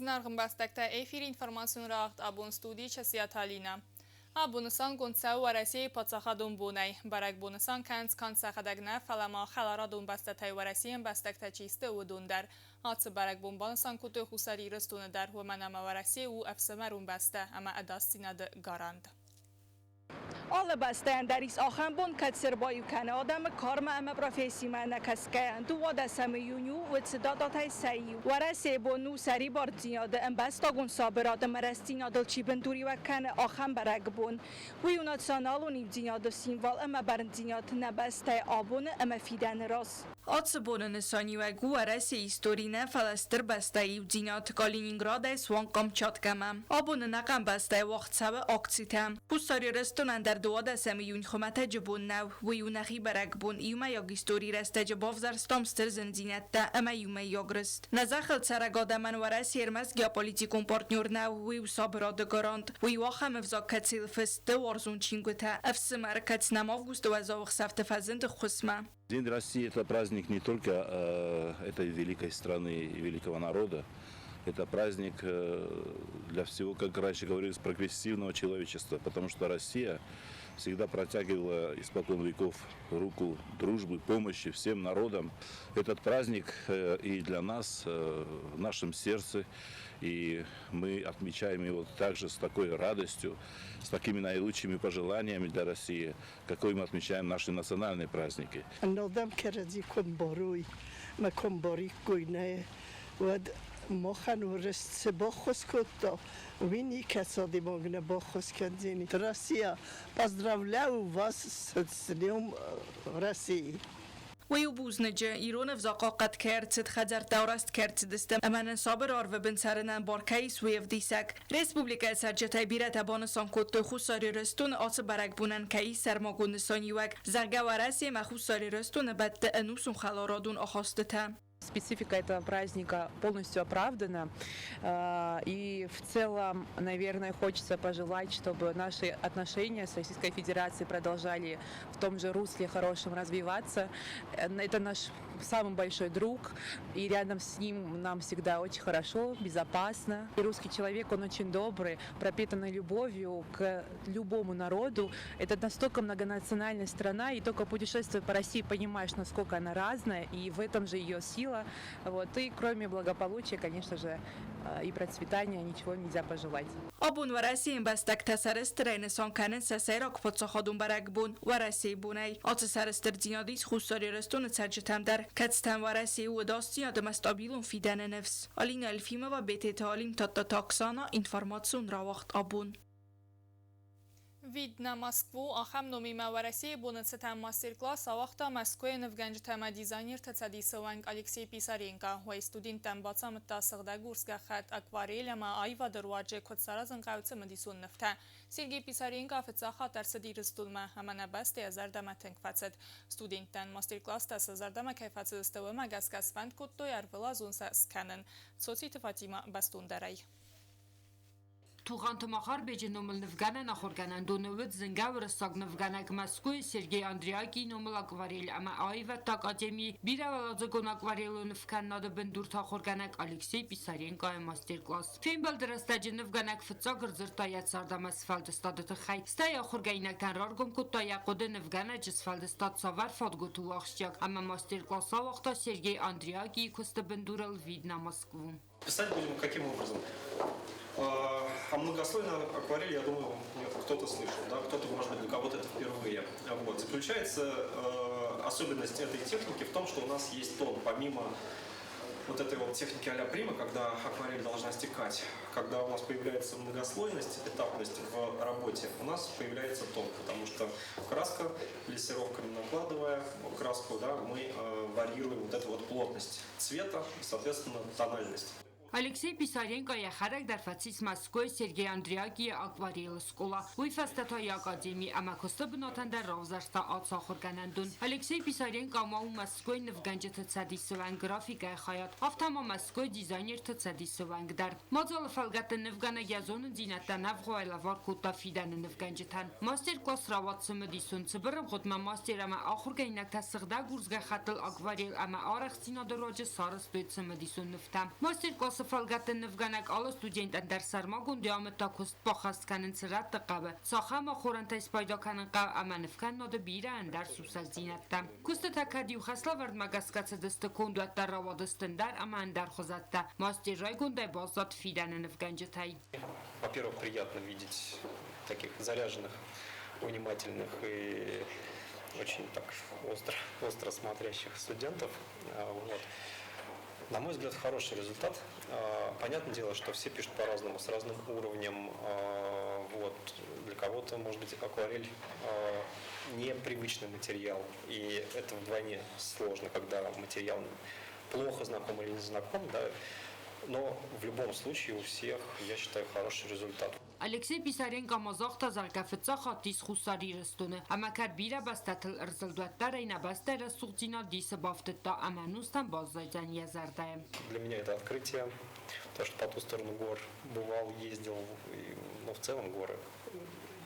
Зынаргъ ӕмбӕстӕгтӕ, эфиры информацион рауагъд абон студийы Часиаты Алинӕ. Абон нысангонд цӕуы Уӕрӕсейы паддзахадон бонӕй. Бӕрӕгбон нысан кӕнынц канд сӕхӕдӕг нӕ, фӕлӕ ма хӕларадон бӕстӕтӕй Уӕрӕсейы ӕмбӕстӕгтӕ чи сты, уыдон дӕр. Ацы бӕрӕгбон банысан кодтой Хуссар Ирыстоны дӕр, уымӕн ӕмӕ Уӕрӕсе у ӕфсымӕрон бӕстӕ ӕмӕ ӕдасдзинады гарант. Алы бӕстӕйӕн дӕр ис ахӕм бон, кӕд се рбаиу кӕны адӕмы кармӕ ӕмӕ профессимӕ ӕнӕкӕсгӕйӕ. Дыууадӕсӕмы июнь у уыцы дататӕй сӕ иу. Уӕрӕсейы бон у сӕрибардзинады, ӕмбӕстагон сабырад ӕмӕ рӕстдзинадыл чи бындуриуӕг кӕны, ахӕм бӕрӕгбон. Уый у националон иудзинады символ ӕмӕ бӕрндзинад нӕ бӕстӕйы абоны ӕмӕ фидӕны раз. Ацы боны нысаниуӕг у Уӕрӕсейы истори нӕ, фӕлӕ стыр бӕстӕйы иудзинад Калининградӕй суанг Камчаткӕмӕ. Абон ӕнӕхъӕн бӕстӕйы уагъд цӕуы акцитӕ. Хуссар Ирыстонӕн дӕр дыууадӕсӕм июнь хуымӕтӕджы бон нӕу, уый у нӕхи бӕрӕгбон, иумӕйаг историйы рӕстӕджы бавзӕрстам стыр зындзинӕдтӕ ӕмӕ иумӕйаг рыст. Нӕ зӕххыл цӕрӕг адӕмӕн Уӕрӕсе ӕрмӕст геополитикон партнер нӕу, уый у сабырады гарант. Уый у ахӕм ӕвзаг, кӕцыйыл фыст сты уарзон чингуытӕ, ӕфсымӕр, кӕд нӕм августы уӕззау ӕхсӕвты фӕзынд ӕххуысмӕ. День России – это праздник не только этой великой страны и великого народа, это праздник для всего, как раньше говорилось, прогрессивного человечества, потому что Россия всегда протягивала испокон веков руку дружбы, помощи всем народам. Этот праздник и для нас в нашем сердце, и мы отмечаем его также с такой радостью, с такими наилучшими пожеланиями для России, какой мы отмечаем наши национальные праздники. Адӕм кӕрӕдзи куы ӕмбарой ӕмӕ куы ӕмбариккой, нӕ, уӕд махӕн уырыс цы баххуыс кодта, уый никӕцы адӕймаг нӕ баххуыс кӕндзӕни. Россия, поздравляю вас с Днем России! Уый у бузныджы, ирон ӕвзаг хъахъхъӕд кӕй ӕрцыд, хӕдзӕрттӕ арӕзт кӕй ӕрцыдысты ӕмӕ нын сабыр арвы бын цӕрынӕн бар кӕй ис, уый ӕвдисӕг. Республикӕйы цӕрджытӕй бирӕтӕ банысан кодтой Хуссар Ирыстоны ацы бӕрӕгбонӕн кӕй ис сӕрмагонд нысаниуӕг, зӕгъгӕ, Уӕрӕсе ӕмӕ Хуссар Ирыстоны бӕтты ӕнусон хӕларадон ахастытӕ. Специфика этого праздника полностью оправдана. И в целом, наверное, хочется пожелать, чтобы наши отношения с Российской Федерацией продолжали в том же русле хорошем развиваться. Это наш самый большой друг, и рядом с ним нам всегда очень хорошо, безопасно. И русский человек, он очень добрый, пропитанный любовью к любому народу. Это настолько многонациональная страна, и только путешествуя по России, понимаешь, насколько она разная, и в этом же ее сила. Вот. И кроме благополучия, конечно же, и процветания ничего нельзя пожелать. Абон Уӕрӕсейы ӕмбӕстӕгтӕ сӕрыстырӕй нысан кӕнынц сӕ сӕйраг паддзахадон бӕрӕгбон Уӕрӕсейы бонӕй. Ацы сӕрыстырдзинад ис Хуссар Ирыстоны цӕрджытӕм дӕр, кӕцытӕм Уӕрӕсейы у ӕдасдзинад ӕмӕ стабилон фидӕны ныфс. Алина Елфимова, Бететы Алим, Тадтаты Оксана, информацион рауагъд абон. Вид на Москву ахӕм номимӕ Уӕрӕсейы боны цытӕн мастер-класс ауагъта Мӕскуыйы нывгӕнджытӕ ӕмӕ дизайнерты цӕдисы уӕнг Алексей Писаренко. Уый студенттӕн бацамыдта сыгъдӕг урс гӕххӕтт, акварель ӕмӕ аивады руаджы куыд саразын хъӕуы цымыдисон нывтӕ. Сергей Писаренко фыццаг хатт ӕрцыд Ирыстонмӕ ӕмӕ нӕ бӕстӕйӕ зӕрдӕмӕ тынг фӕцыд. Студенттӕн мастер-класстӕ сӕ зӕрдӕмӕ кӕй фӕцыдысты, уымӕ гӕсгӕ сфӕнд кодтой ӕрвылазон сӕ скӕнын. Цоциты Фатимӕ бӕстондӕрӕй. Тугъанты Махарбеджы номыл нывгӕнӕн ахуыргӕнӕндоны уыд зынгӕ уырыссаг нывгӕнӕг Мӕскуыйы Сергей Андреакийы номыл акварель ӕмӕ аивӕдты академийы бирӕуӕладзыгон акварелон нывкӕнынады бындурты ахуыргӕнӕг Алексей Писаренкойы мастер-класс. Фембӕлды рӕстӕджы нывгӕнӕг фыццаг ӕрдзырдта йӕ цард ӕмӕ сфӕлдыстады тыххӕй, стӕй ахуыргӕнинӕгтӕн раргом кодта йӕ хъуыды нывгӕнӕджы сфӕлдыстад цавӕр фадгуыты у ахсджиаг ӕмӕ мастер-класс ауагъта Сергей Андреакийы куысты бындурыл «Вид на Москву». Писать будем каким образом? А многослойная акварель, я думаю, кто-то слышал, да, кто-то, может быть, для кого-то это впервые. Вот. Заключается особенность этой техники в том, что у нас есть тон, помимо вот этой вот техники а-ля прима, когда акварель должна стекать, когда у нас появляется многослойность, этапность в работе, у нас появляется тон, потому что краска, лессировками накладывая краску, да, мы варьируем вот эту вот плотность цвета и, соответственно, тональность. Алексей Писаренко йӕхӕдӕг дӕр фӕцис Мӕскуыйы Сергей Андреакийы акварелы скъола. Уый фӕстӕ та йӕ академи ӕмӕ куысты бынатӕн дӕр равзӕрста ацахуыргӕнӕндон. Алексей Писаренко ма у Мӕскуыйы нывгӕнджыты цӕдисы уӕнг графикӕйы хайад, афтӕ ма Мӕскуыйы дизайнерты цӕдисы уӕнг дӕр. Мадзалы фӕлгӕтты нывгӕнӕг йӕ зонындзинӕдтӕ нӕвгъуай лӕвар кодта фидӕны нывгӕнджытӕн. Мастер-класс рауад цымыдисон. Цыбыр ӕмгъуыдмӕ мастер ӕмӕ ахуыргӕнинӕгтӕ сыгъдӕг урс гӕххӕттыл акварель ӕмӕ арӕхстдзинады руаджы сарӕзтой цымыдисон нывтӕ. Мастер-классы Мастер-классы фӕлгӕтты нывгӕнӕг алы студентӕн дӕр сӕрмагондӕй амыдта куыст баххӕст кӕнын цы рӕтты хъӕуы, цахӕм ахорӕнтӕй спайда кӕнын хъӕуы ӕмӕ нывкӕнынады бирӕ ӕндӕр сусӕгдзинӕдтӕ. Куыстытӕ кӕд иу хӕслӕвӕрдмӕ гӕсгӕ цыдысты конд, уӕддӕр рауадысты ӕндӕр ӕмӕ ӕндӕр хуызӕттӕ. Мастер райгондӕй баззад фидӕны нывгӕнджытӕй. Во-первых, приятно видеть таких заряженных, внимательных и очень так остро, остро смотрящих студентов. Вот. На мой взгляд, хороший результат. Понятное дело, что все пишут по-разному, с разным уровнем. Вот. Для кого-то, может быть, акварель непривычный материал. И это вдвойне сложно, когда материал плохо знаком или не знаком. Да? Но в любом случае у всех, я считаю, хороший результат. Алексей Писаренко ма загъта, зӕгъгӕ, фыццаг хатт ис Хуссар Ирыстоны ӕмӕ кӕд бирӕ бӕстӕтыл ӕрзылд, уӕддӕр ӕй нӕ бӕстӕйы рӕсугъддзинад дисы бафтыдта ӕмӕ ӕнустӕм баззайдзӕн йӕ зӕрдӕйы. Для меня это открытие, потому что по ту сторону гор бывал, ездил, и, но в целом горы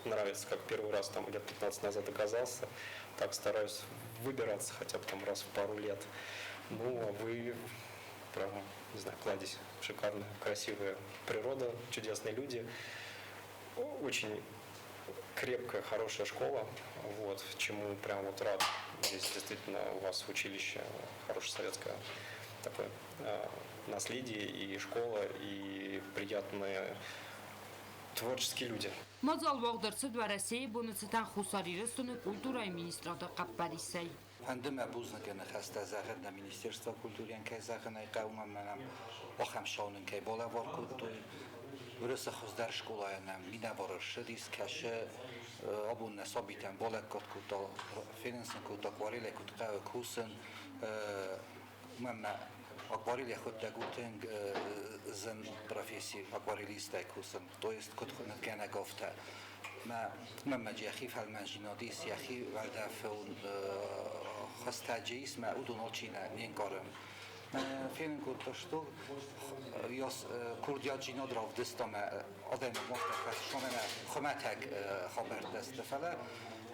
нравится, как первый раз там лет 15 назад оказался, так стараюсь выбираться хотя бы там раз в пару лет. Ну, а вы прямо, не знаю, кладезь, шикарная, красивая природа, чудесные люди, очень крепкая, хорошая школа, вот, чему прям вот рад. Здесь действительно у вас в училище хорошее советское такое наследие и школа, и приятные творческие люди. Мадзал уагъд ӕрцыд Уӕрӕсейы боны цытӕн Хуссар Ирыстоны культурӕйы министрады хъӕппӕрисӕй. Фӕнды мӕ бузныгы ныхӕстӕ зӕгъын нӕ Министерство культурӕйӕн, кӕй зӕгъын ӕй хъӕуы, ӕмӕ нӕм ахӕм шоу нын кӕй балӕвар кодтой. Уырысы хуыздӕр скъолайӕ нӕм минӕвар ӕрсыдис, кӕсы абон нӕ сабитӕн балӕггад кодта, фенын сын кодта, акварелӕй куыд хъӕуы кусын. Уымӕн ӕмӕ акварель йӕхуыдтӕг у тынг зын професси акварелисттӕй кусын, то есть куыд нывгӕнӕг, афтӕ. Мӕ мӕ йӕхи фӕлмӕндзинад ис, йӕхи уӕлдӕфон хӕстӕджы ис, мӕ уыдон алчи нӕ не нкъары. Фенын кодта, что курдиатджинад равдыста мӕ адӕймаг махтӕ хӕссон ӕмӕ хуымӕтӕг хабӕрттӕ сты, фӕлӕ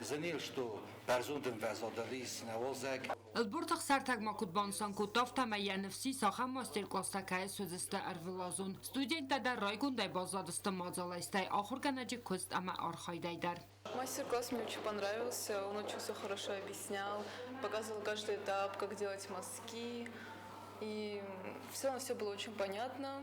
зынил, что бӕрзонд ӕмвӕзадыл ис нӕ уазӕг. Ӕлборты Ӕхсӕртӕг ма куыд банысан кодта, афтӕмӕй йӕ ныфс ис, ахӕм мастер-класстӕ кӕй суыдзысты ӕрвылазон. Студенттӕ дӕр райгондӕй баззадысты мадзалӕй, стӕй ахуыргӕнӕджы куыст ӕмӕ архайдӕй дӕр. Мастер-класс мне очень понравился, он очень все хорошо объяснял, показывал каждый этап, как делать мазки. И в целом все было очень понятно.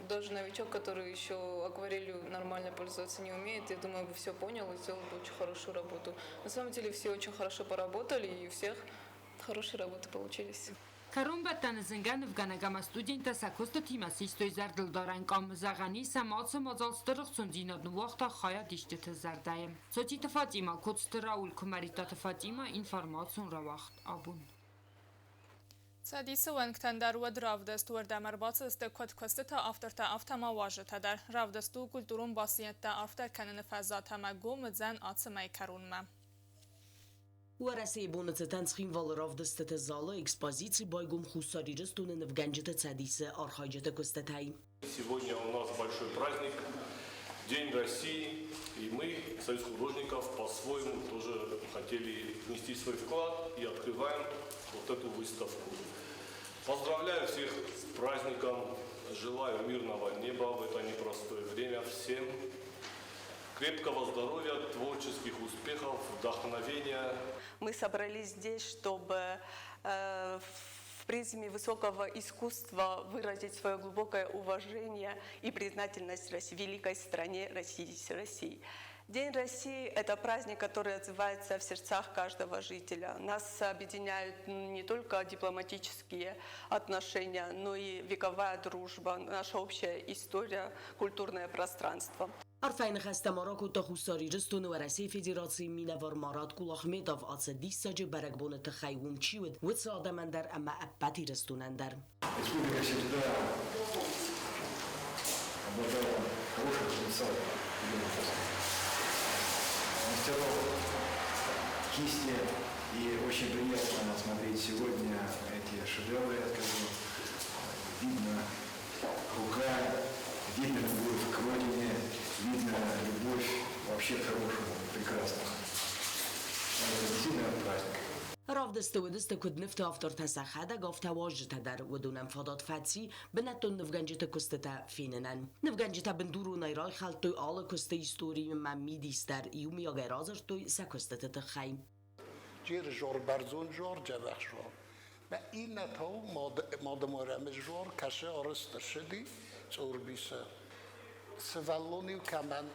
Даже новичок, который еще акварелью нормально пользоваться не умеет, я думаю, бы все понял и сделал бы очень хорошую работу. На самом деле все очень хорошо поработали, и у всех хорошие работы получились. Кӕронбӕттӕны зынгӕ нывгӕнӕг ӕмӕ студенттӕ сӕ куыстытимӕ систой зӕрдылдарӕн къам. Зӕгъӕн ис, ӕмӕ ацы мадзал стыр ӕхцондзинад ныууагъта хайадисджыты зӕрдӕйы. Цоциты Фатимӕ, Коцты Рауль, Куымӕридтаты Фатимӕ, информацион рауагъд Абон. Цӕдисы уӕнгтӕн дӕр уӕд равдыст, уырдӕм ӕрбацыдысты куыд куыстыты автортӕ, афтӕ ма уазджытӕ дӕр. Равдыст у культурон бастдзинӕдтӕ арфдӕр кӕныны фӕзуат ӕмӕ гом уыдзӕн ацы мӕйы кӕронмӕ. Уӕрӕсейы боны цытӕн Цхинвалы равдыстыты залы экспозици байгом Хуссар Ирыстоны нывгӕнджыты цӕдисы архайджыты куыстытӕй. Сегодня у нас большой праздник, День России, и мы, Союз художников, по-своему тоже хотели внести свой вклад и открываем вот эту выставку. Поздравляю всех с праздником, желаю мирного неба в это непростое время всем, крепкого здоровья, творческих успехов, вдохновения. Мы собрались здесь, чтобы в призме высокого искусства выразить свое глубокое уважение и признательность великой стране России. России. День России – это праздник, который отзывается в сердцах каждого жителя. Нас объединяют не только дипломатические отношения, но и вековая дружба, наша общая история, культурное пространство. Арфӕйы ныхӕстӕ ма ракодта Хуссар Ирыстоны Уӕрӕсейы Федерацийы минӕвар Марат Кулахметов ацы диссаджы бӕрӕгбоны тыххӕй уым чи уыд, уыцы адӕмӕн дӕр ӕмӕ ӕппӕт Ирыстонӕн дӕр. Республика всегда обладала хорошим потенциалом мастеров кисти. И очень приятно смотреть сегодня эти шедевры, я скажу. Видно рука, видно любовь к родине, видно любовь вообще к хорошему, прекрасному. Это действительно праздник. Равдыст Равдысты уыдысты куыд нывты автортӕ сӕхӕдӕг, афтӕ уазджытӕ дӕр. Уыдонӕн фадат фӕци бынӕттон нывгӕнджыты куыстытӕ фенынӕн. Нывгӕнджытӕ бындуронӕй райхӕлдтой алы куысты историйы ӕмӕ мидис дӕр, иумиагӕй радзырдтой сӕ куыстыты тыххӕй. Джеры жор бӕрзонд жор, джӕбӕх жор. Мӕ иннӕтау мадымайрӕмы жор кӕсы арӕзт ӕрцыди Цъорбисы. Сывӕллон-иу кӕмӕн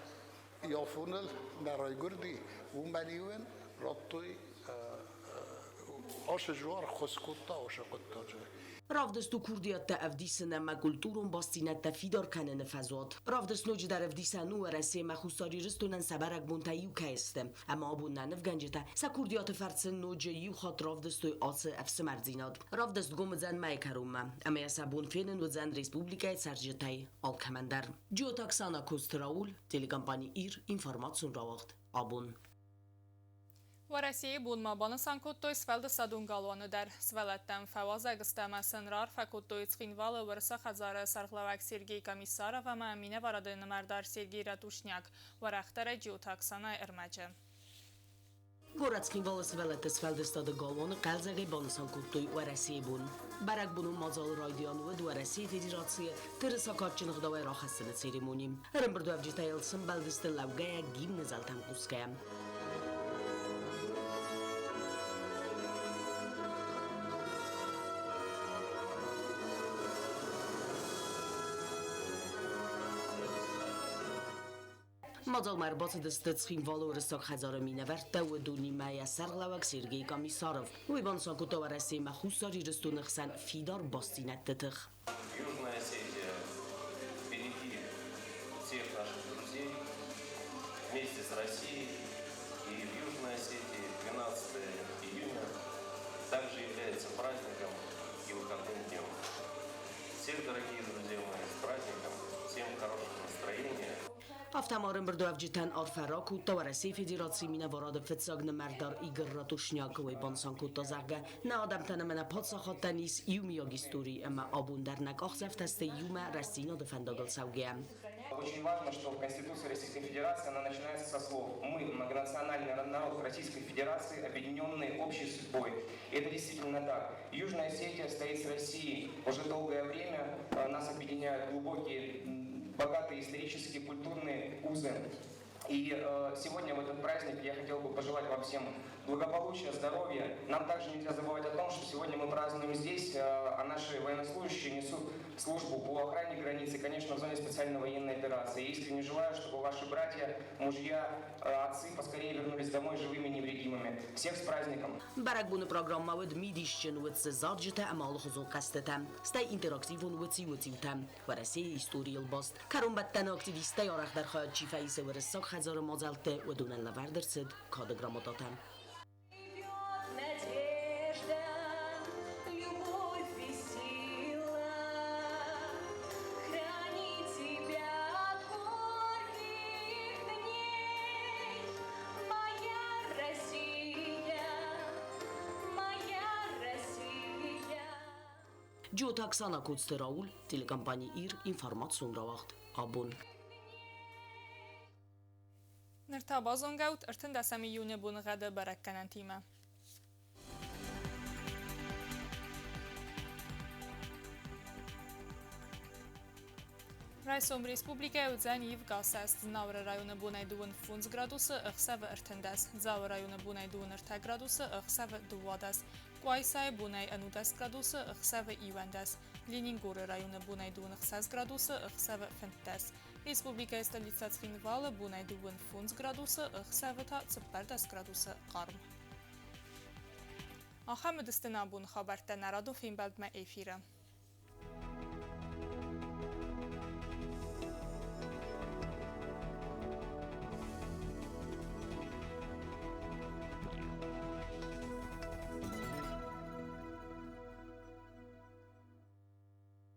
афоныл нӕ райгуырди, уымӕн-иу ын радтой ацы жор ххуыс кодта уыцы хъуыддаджы. Равдыст у курдиӕттӕ ӕвдисын ӕмӕ культурон бастдзинӕдтӕ фидар кӕныны фӕзуат. Равдыст ноджыдӕр ӕвдисӕн у, Уӕрӕсе ӕмӕ Хуссар Ирыстонӕн сӕ бӕрӕгбонтӕ иу кӕй сты. Ӕмӕ абон нӕ нывгӕнджытӕ сӕ курдиаты фӕрцы ноджы иу хатт равдыстой ацы ӕфсымӕрдзинад. Равдыст гом уыдзӕн мӕйы кӕронмӕ, ӕмӕ йӕ сӕ бон фенын уыдзӕн республикӕйы цӕрджытӕй алкӕмӕн дӕр. Джиоты Оксана, Коцты Рауль, телекомпани «Ир», информацион рауагъд «Абон». Уӕрӕсейы бонмӕ банысан кодтой сфӕлдыстадон галуаны дӕр. Сывӕллӕттӕм фӕуазӕг сты ӕмӕ сын раарфӕ кодтой Цхинвалы Уырысы хӕдзары сӕргълӕууӕг Сергей Комиссаров ӕмӕ минӕварады нымӕрдар Сергей Ратушняк. Уӕрӕхдӕрӕй Джиоты Оксанайы ӕрмӕджы. Горӕт Цхинвалы сывӕллӕтты сфӕлдыстады галуаны хъӕлдзӕгӕй банысан кодтой Уӕрӕсейы бон. Бӕрӕгбонон мадзалы райдиан уыд Уӕрӕсейы Федерацийы тырыса кадджын ӕгъдауӕй рахӕссыны церемони. Ӕрӕмбырдуӕвджытӕ йыл сӕмбӕлдысты лӕугӕйӕ гимны зӕлтӕм хъусгӕйӕ. Мадзалмӕ ӕрбацыдысты Цхинвалы Уырыссаг хӕдзары минӕвӕрттӕ, уыдонимӕ йӕ сӕргълӕууӕг Сергей Комиссаров. Уый банысан кодта Уӕрӕсеимӕ Хуссар Ирыстоны хсӕн фидар бастдзинӕдты тых. Южная Осетия впереди всех наших друзей вместе с Россией. И в Южной Осетии 12 июня также является праздником и выходным днем. Всех, дорогие друзья мои, с праздником, всем хорошего настроения. Афтӕ ма ӕрӕмбырдуӕвджытӕн арфӕ ракодта Уӕрӕсейы Федерацийы минӕварады фыццаг нымӕрдар Игорь Ратушняк. Уый банысан кодта, зӕгъгӕ, нӕ адӕмтӕн ӕмӕ нӕ паддзахадтӕн ис иумиаг истори ӕмӕ абон дӕр нӕ къахдзӕфтӕ сты иумӕ рӕстдзинады фӕндагыл цӕугӕйӕ. Очень важно, что Конституция Российской Федерации, она начинается со слов «Мы, многонациональный народ Российской Федерации, объединенные общей судьбой». И это действительно так. Южная Осетия стоит с Россией уже долгое время. Нас объединяют глубокие, богатые исторические, культурные узы. И сегодня в этот праздник я хотел бы пожелать вам всем благополучия, здоровья. Нам также нельзя забывать о том, что сегодня мы празднуем здесь, а наши военнослужащие несут службу по охране границы, конечно, в зоне специальной военной операции. Я искренне желаю, чтобы ваши братья, мужья, отцы поскорее вернулись домой живыми и невредимыми. Всех с праздником! Бӕрӕгбоны программӕ уыд мидисджын, уыд дзы зарджытӕ ӕмӕ алыхуызон хъӕзтытӕ, стӕй интерактивон уыциу-уыциутӕ. Уӕрӕсейы историйыл баст. Кӕронбӕттӕны активисттӕй арӕхдӕр хайад чи фӕисы уырыссаг хӕдзары мадзӕлтты, уыдонӕн лӕвӕрд ӕрцыд кады грамотатӕ. Надежда, любовь и сила хранит тебя от горьких дней. Моя Россия, моя Россия. Джиоты Оксана, Коцты Рауль, телекомпани «Ир», информацион рауагъд «Абон». Ныр та базонгӕут 13 июны боныгъӕды бӕрӕггӕнӕнтимӕ. Райсом республикӕйы уыдзӕн ивгӕ сӕст. Знауыры районы бонӕй 25 градусы, ӕхсӕвы 13. Дзауы районы бонӕй 23 градусы, ӕхсӕвы 12. Къуайсайы бонӕй 11 градусы, ӕхсӕвы 11. Ленингоры районы бонӕй 26 градусы, ӕхсӕвы 15. Республикӕйы столицӕ Цхинвалы бонӕй 25 градусы, ӕхсӕвы та 14 градусы хъарм. Ахӕм уыдысты нӕ абоны хабӕрттӕ нӕ радон фембӕлдмӕ эфиры.